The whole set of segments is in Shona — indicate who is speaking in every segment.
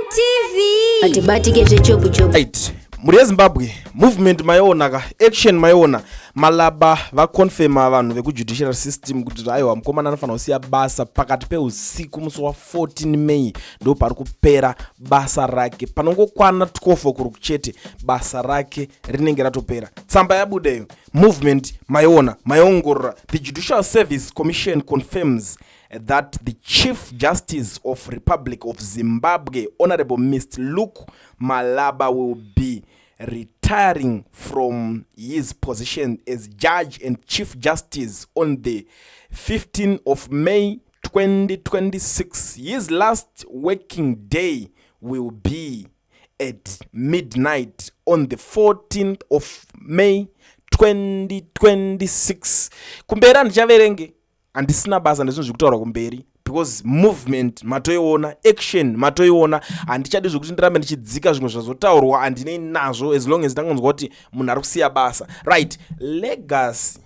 Speaker 1: TV.
Speaker 2: Atibatike zvechopu chopu.
Speaker 3: Right, mhuri yeZimbabwe, movement maiona ka, action maiona. Malaba vaconfirma vanhu vekujudicial system kuti aiwa, mukomana anofanira kusiya basa pakati peusiku musi wa14 May. Ndo pari kupera basa rake. Panongokwana 12 o'clock chete, basa rake rinenge ratopera. Tsamba yabudeyo, movement maiona, maiongorora. The Judicial Service Commission confirms that the Chief Justice of Republic of Zimbabwe, Honorable Mr Luke Malaba, will be retiring from his position as judge and Chief Justice on the 15th of May 2026. His last working day will be at midnight on the 14th of May 2026. Kumberi handichaverenge, handisina basa nezvinhu zviri kutaurwa kumberi, because movement matoiona, action matoiona. Handichadi zvekuti ndirambe ndichidzika zvimwe zvazotaurwa, handinei nazvo, as long as ndangonzwa kuti munhu ari kusiya basa. Right, legacy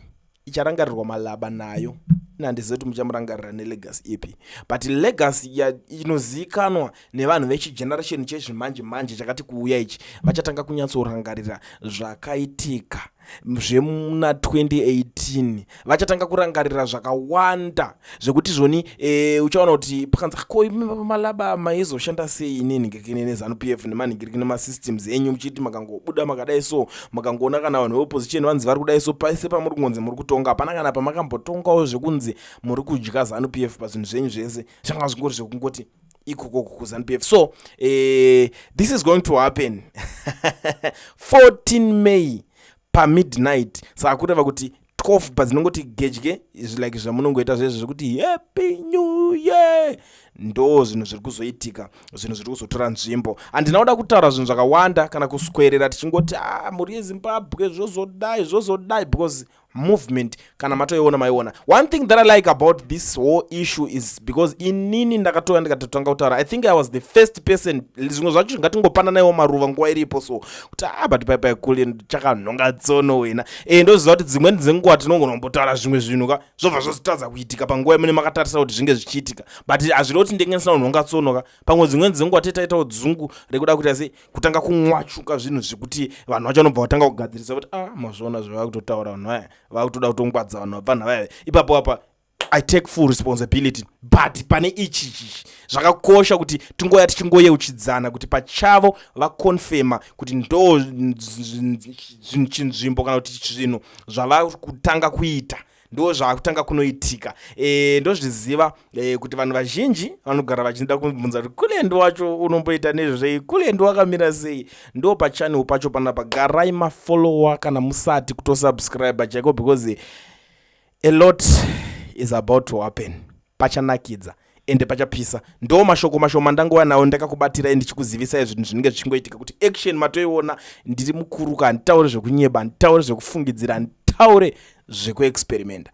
Speaker 3: icharangarirwa Malaba nayo, handizivi kuti muchamurangarira nelegacy ipi, but legacy inozivikanwa nevanhu vechigeneration chezvimanje manje chakati kuuya ichi, vachatanga kunyatsorangarira zvakaitika zvemuna 2018. Vachatanga kurangarira zvakawanda zvekuti zvoni uchaona kuti pakanzi, "Ko Malaba maizoshanda sei inini neZANU PF nemanhingiriki nemasystems enyu, muchiti makangobuda makadai so, makangoona kana vanhu veopposition vanzi vari kudai so, paise pamuri kungonzi muri kutonga, hapana kana pamakambotongawo zvekunzi muri kudya ZANU PF pazvinhu zvenyu zvese, zvanga zvingori zvekungoti ikokoko kuZANU PF." So this is going to happen 14 May pamidnight. Saka kureva kuti 12 padzinongoti gedye, like zvamunongoita zvezvo zvekuti "Happy New Year", ndo zvinhu zviri kuzoitika, zvinhu zviri kuzotora nzvimbo. Handina kuda kutaura zvinhu zvakawanda kana kuswerera tichingoti, "A, mhuri yeZimbabwe, zvozodai, zvozodai," because movement kana matoiona, maiona. One thing that I like about this whole issue is because inini ndakatouya ndikatotanga kutaura. I think I was the first person. Zvimwe zvacho ngatingopananaiwo maruva nguva iripo, so kuti, "Ah, but paipai kule chakanhonga tsono wena." Ndoziva kuti dzimweni dzenguva tinongonombotaura zvimwe zvinhu ka, zvobva zvozotadza kuitika panguva imene makatarisa kuti zvinge zvichiitika, but hazviri kuti ndenge ndisina kunhonga tsono ka. Pamwe dzimweni dzenguva tetaitawo dzungu rekuda kuita sei, kutanga kumwachuka zvinhu zvekuti vanhu vacho vanobva vatanga kugadzirisa kuti, "Ah, mazviona zvava kutotaura vanhu vaya, vakutoda kutongwadza vanhu vapfanha vaya." Ipapo apa I take full responsibility, but pane ichi chichi zvakakosha kuti tingoya tichingoyeuchidzana kuti pachavo vaconfirma kuti ndo chinzvimbo kana kuti zvinhu zvava kutanga kuita, ndo zvakutanga kunoitika. Ndozviziva kuti vanhu vazhinji vanogara vachida kubvunza kuti Kulendo wacho unomboita nezvei, Kulendo wakamira sei. Ndo pachannel pacho panapa, garai mafollower kana musati kutosubscribe chaiko, because a lot is about to happen. Pachanakidza ende pachapisa. Ndo mashoko mashoma ndangouya nawo, ndakakubatirai ndichikuzivisai zvinhu zvinenge zvichingoitika, kuti action matoiona. Ndiri mukuruka, handitaure zvekunyeba, handitaure zvekufungidzira, handitaure zvekuexperimenta.